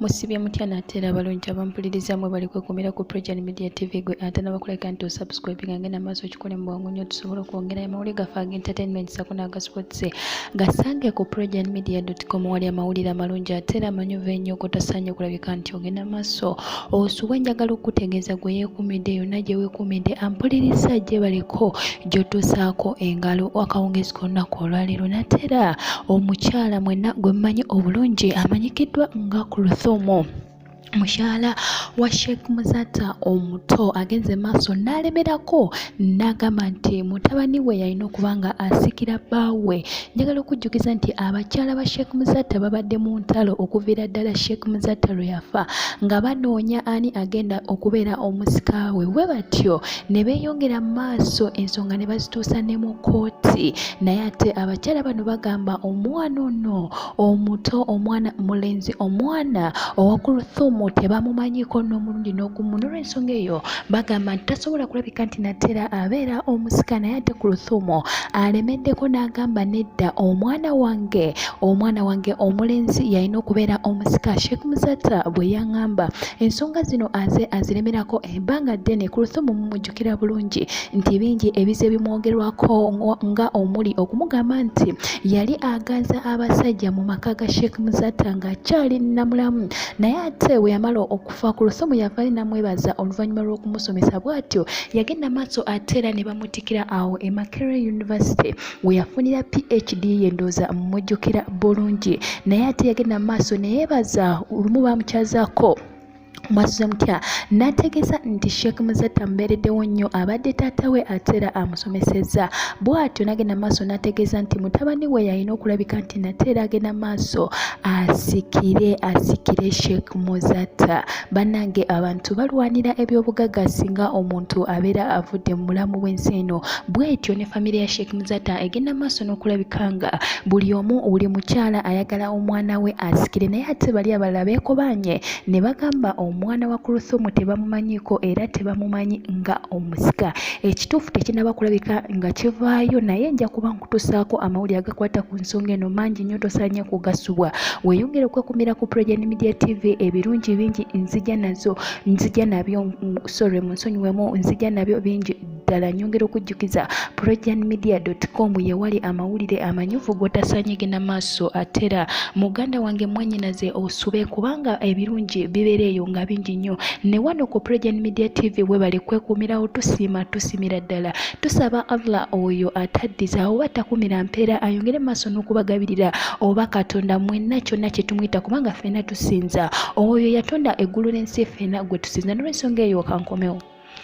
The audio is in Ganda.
Musibye mutya nate era abalungi abampuliriza mwe bali kwekumira ku Progen Media TV gwe ate nabakuleka nti osubscribing ngenda maaso okikole mu bwangu nnyo tusobole okwongera amawulire gaffe aga entertainment sako n'aga sports gasange ku progenmedia.com wali amawulire amalungi ate era amanyuvu ennyo gotasaanye okulabika nti ogenda maaso osubwe. Njagala okukutegeeza gwe yeekuumidde yonna gye weekuumidde ampuliriza gye baliko gy'otuusaako engalo akawungeezi k'olunaku olwaleero. Nate era omukyala mwenna gwe mmanyi obulungi amanyikiddwa nga Kuluthumu, mukyala wa Sheikh Muzaata omuto, agenze maaso n'alemerako n'agamba nti mutabani we yalina okuba nga asikira bbaawe. Njagala okujjukiza nti abakyala ba Sheikh Muzaata babadde mu ntalo okuviira ddala Sheikh Muzaata lwe yafa nga banoonya ani agenda okubeera omusika we. Bwe batyo ne beeyongera mu maaso ensonga ne bazituusa ne mu kkooti, naye ate abakyala bano bagamba omwana ono omuto, omwana mulenzi, omwana owa Kuluthumu tebamumanyiiko n'omulundi n'ogumu. N'olwensonga eyo bagamba nti tasobola kulabika nti natera abeera omusika, naye ate Kuluthumu alemeddeko n'agamba nedda, omwana wange, omwana wange omulenzi yalina okubeera omusika, Sheikh Muzaata bwe yaŋŋamba. Ensonga zino aze aziremerako ebbanga ddene. Kuluthumu mumujjukira bulungi nti bingi ebize bimwogerwako nga omuli okumugamba nti yali aganza abasajja mu maka ga Sheikh Muzaata ng'akyali namulamu, naye ate bwe yamala okufa Kuluthumu yavaayo namwebaza oluvannyuma lw'okumusomesa. Bw'atyo yagenda maaso ate era ne bamutikira awo e Makerere University we yafunira PhD ye, ndowooza mujjukira bulungi, naye ate yagenda maaso ne yeebaza olumu baamukyazaako mwasuze mutya n'ategeeza nti Sheikh Muzaata mubeereddewo nnyo, abadde taata we ate era amusomesezza. Bw'atyo n'agenda maaso n'ategeeza nti mutabani we yalina okulabika nti nate era agenda maaso asikire Sheikh Muzaata. Bannange, abantu balwanira ebyobugagga singa omuntu abeera avudde mu bulamu bw'ensi eno. Bw'etyo ne famire ya Sheikh Muzaata egenda maaso n'okulabika nga buli omu, buli mukyala ayagala omwana we asikire, naye ate bali abalala beekobaanye ne bagamba omwana wa Kuluthumu tebamumanyiiko era tebamumanyi nga omusika. Ekituufu tekinnaba kulabika nga kivaayo, naye nja kuba nkutusaako amawulire agakwata ku nsonga eno mangi nnyo, tosaanye kugasubwa. Weeyongere okwekumira ku Progen Media TV, ebirungi bingi nzija nazo, nzija nabyo, sorry, munsonyiwemu, nzija nabyo bingi ddala. Nyongera okujjukiza progenmedia.com yewali amawulire amanyuvu g'otasaanye genda maaso. Ate era muganda wange, mwannyinaze, osube kubanga ebirungi bibeera eyo nga bingi nnyo ne wano ku Progen Media TV. Webale kwekuumirawo, tusiima, tusimira ddala. Tusaba Allah oyo ataddiza oba takumira mpeera ayongere maaso n'okubagabirira, oba Katonda mwenna kyonna kye tumuyita, kubanga ffenna tusinza oyo yatonda eggulu n'ensi, ffenna gwe tusinza. N'olwensonga eyo kankomewo.